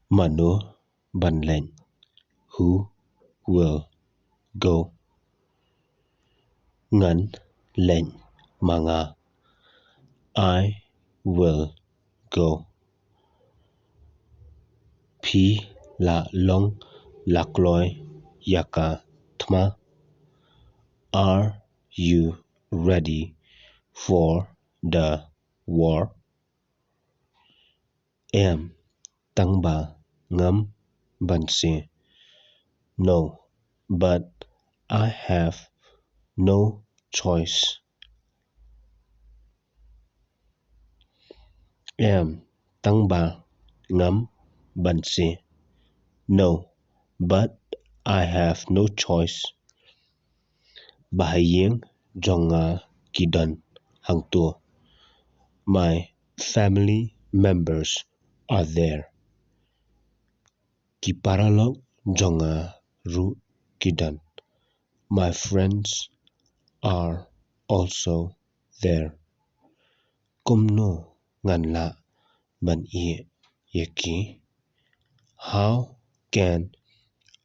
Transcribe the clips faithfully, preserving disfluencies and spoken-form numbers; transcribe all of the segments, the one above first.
Mano ban leit? Who will go? Ngan leit ma nga. I will go. Phi la long la kloi ïa ka thma? Are you ready for the war? Em, tang ba ngam banse. No, but I have no choice. Em, tang ba ngam banse. No, but I have no choice. Ba ha ïing jong nga ki don hangto. My family members are there. Ki paralok jong nga ruh ki don. My friends are also there. Kumno ngan lah ban ïeh ïa ki? How can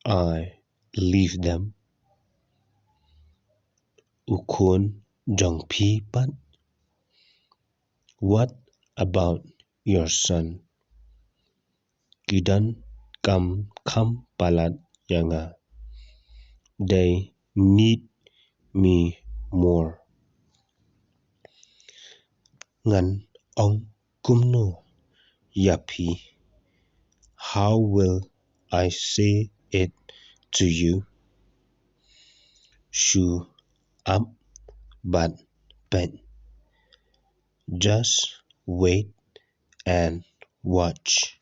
I leave them? U khun jong phi pat? What about your son? Ki don kam kham palat ïa nga. They need me more. Ngan ong kumno ïa phi? How will I say it to you? Shu ap bad peit. Just wait and watch.